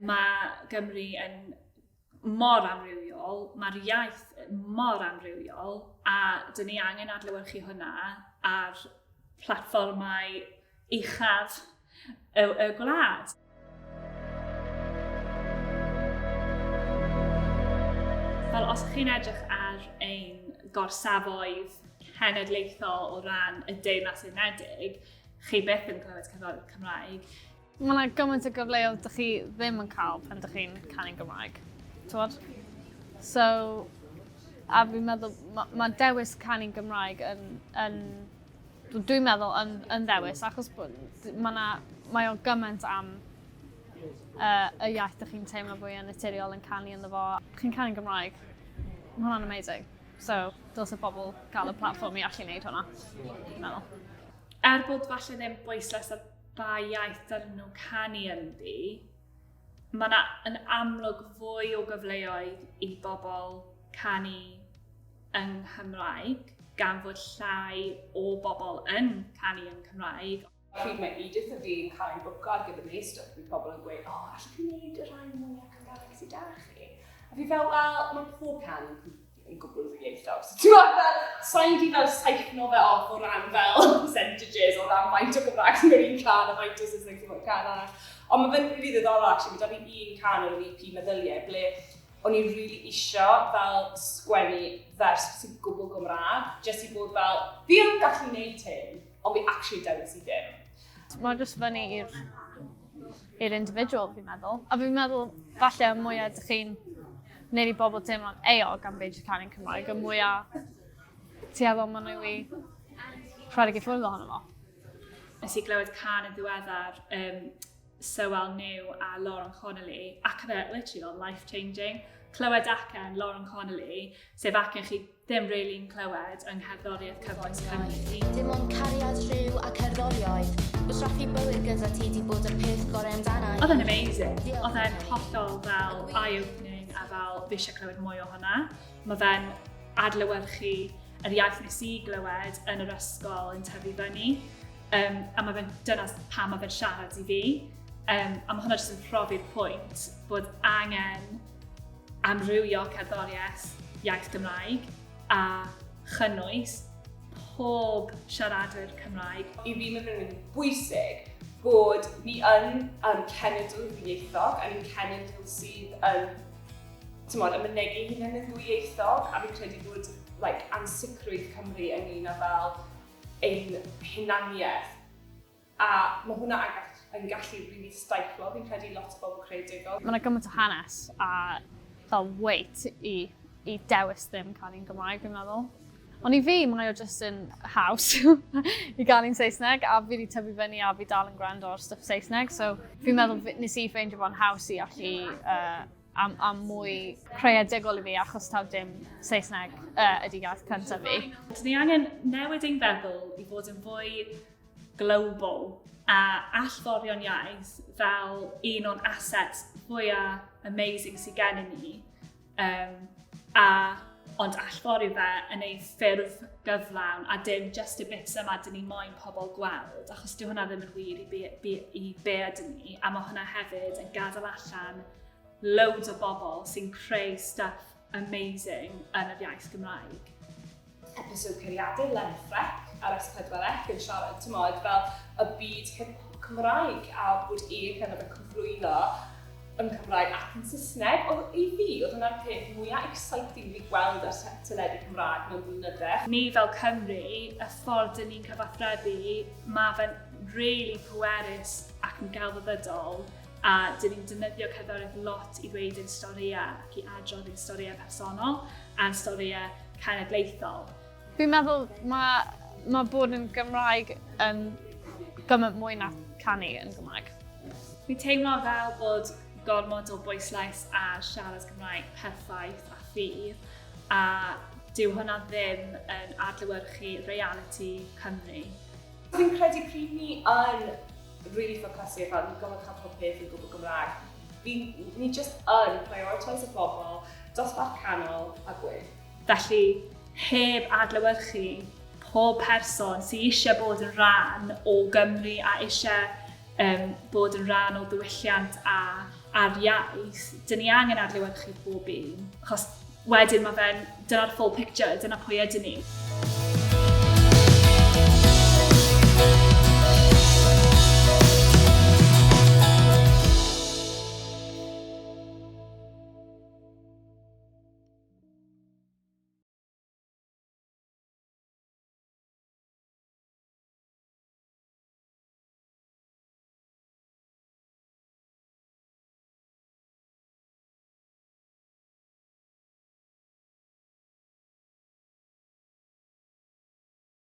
Mae Gymru yn mor amrywiol, mae'r iaith mor amrywiol, a dyn ni angen adlewyrchu hwnna ar platfformau uchaf y, y gwlad. Fel os chi'n edrych ar ein gorsafoedd cenedlaethol o ran y Deyrnas Unedig, chi byth yn clywed cerddoriaeth Cymraeg. Mae yna gymaint o gyfleoedd dych chi ddim yn cael pan dych chi'n canu'n Gymraeg. T'mod? So, a fi'n meddwl, ma' ma' dewis canu'n Gymraeg yn, yn dwi'n meddwl yn, yn ddewis, achos bod, mae 'na, mae o gymaint am uh, y iaith dych chi'n teimlo fwy yn naturiol yn canu ynddo fo. Chi'n canu'n Gymraeg, mae hwnna'n amazing. So, dylse bobl gael y platfform i allu wneud hwnna, dwi'n meddwl. Er bod falle ddim bwyslais ar ba iaith dylen nhw canu ynddi, mae yna yn amlwg fwy o gyfleoedd i bobl canu yng Nghymraeg, gan fod llai o bobl yn canu yn Cymraeg. Pryd mae Edith a fi yn cael ein bwco ar gyfer wneud stwff, bydd pobl yn gweud, o, oh, allwch chi wneud y rhai mwyaf Cymraeg sydd da chi? A fi fel, wel, mae pob can yn gwbl ddwyieithog. So ti'n gwybod, fel, sa'n di fel seicno fe off o ran fel percentages, o ran faint o Gymraeg sy'n mewn un can a faint o Saesneg sy'n mewn can arall. Ond mae fe'n rili ddiddorol, actually, mae da fi un can ar yr EP Meddyliau, ble o'n i'n rili isio fel sgwennu vers sy'n gwbl Gymraeg, jyst i bod fel, fi yn gallu neud hyn, ond fi actually dewis i ddim. Mae'n jyst fyny i'r i'r individual, fi'n meddwl. A fi'n meddwl, falle, y mwyaf ydych chi'n wneud i bobl teimlo'n euog am beidio canu'n Cymraeg, y mwyaf tueddol maen nhw i rhedeg i ffwrdd ohono fo. Nes i glywed can yn ddiweddar, um, Sywel New a Lauren Connolly, ac oedd e literally fel life-changing. Clywed acen Lauren Connolly, sef acen chi ddim really'n clywed yng ngherddoriaeth cyfoes Cymru. Dim ond cariad, rhyw a cerddoriaeth. Gwastraffu bywyd gyda ti 'di bod y peth gore amdana i. Oedd e'n amazing. Oedd e'n hollol fel eye-opening a fel fi eisiau clywed mwy o hwnna. Mae fe'n adlewyrchu yr iaith nes i glywed yn yr ysgol yn tyfu fyny. Um, a mae fe'n, dyna pam mae fe'n siarad i fi. Um, a mae hwnna jyst yn profi'r pwynt bod angen amrywio cerddoriaeth iaith Gymraeg a chynnwys pob siaradwyr Cymraeg. I fi mae fe'n rili bwysig bod ni yn um, cenedl ddwyieithog a ni'n cenedl sydd yn tymod, yn mynegi hunain yn ddwyieithog a fi'n credu bod like, ansicrwydd Cymru ynglyn â fel ein hunaniaeth A mae hwnna yn gallu rili stiflo, fi'n credu, lot o bobl creadigol. Mae 'na gymaint o hanes a fel weight i, i dewis ddim canu'n Gymraeg, fi'n meddwl. Ond i fi, mae o jyst yn haws i ganu'n Saesneg, a fi wedi tyfu fyny a fi dal yn gwrando ar stuff Saesneg, so fi'n meddwl nes i ffeindio fo'n haws i allu uh, am, am mwy creadigol i fi achos taw dim Saesneg uh, ydy iaith cyntaf fi. Dyn ni angen newid ein feddwl i fod yn fwy global a allforion iaith fel un o'n assets fwyaf amazing sydd gennym ni. Um, a ond allforio fe yn ei ffurf gyflawn a dim just y bits yma dyn ni moyn pobl gweld, achos dyw hwnna ddim yn wir i be, be, i be ydyn ni, a mae hwnna hefyd yn gadael allan loads o bobl sy'n creu stuff amazing yn yr iaith Gymraeg. Episode Curiadur Len Freck ar S4C yn siarad, ti'n fel y byd hip-hop Cymraeg a bod e kind of yn cyflwyno yn Cymraeg ac yn Saesneg. Oedd i fi, oedd hwnna'r peth mwyaf exciting fi gweld ar teledu Cymraeg mewn blynydde. Ni fel Cymru, y ffordd dyn ni'n cyfathrebu, mae fe'n really pwerus ac yn gelfyddydol a dyn ni'n defnyddio cerddoriaeth lot i ddweud ein storïau ac i adrodd ein storïau personol a'n storïau cenedlaethol. Fi'n meddwl mae, mae bod yn Gymraeg yn gymaint mwy na canu yn Gymraeg. Fi'n teimlo fel bod gormod o bwyslais ar siarad Cymraeg perffaith a ffydd, a dyw hwnna ddim yn adlewyrchu realiti Cymru. Fi'n credu pryd ni yn really ffocysu fel ni'n gorfod cael pob peth yn gwbl Gymraeg, fi, ni just yn prioritise y bobl dosbarth canol a gwyn. Felly, heb adlewyrchu pob person sydd eisiau bod yn rhan o Gymru a eisiau um, bod yn rhan o ddiwylliant a a'r iaith, dyn ni angen adlewyrchu pob un, achos wedyn mae fe'n, dyna'r full picture, dyna pwy ydyn ni.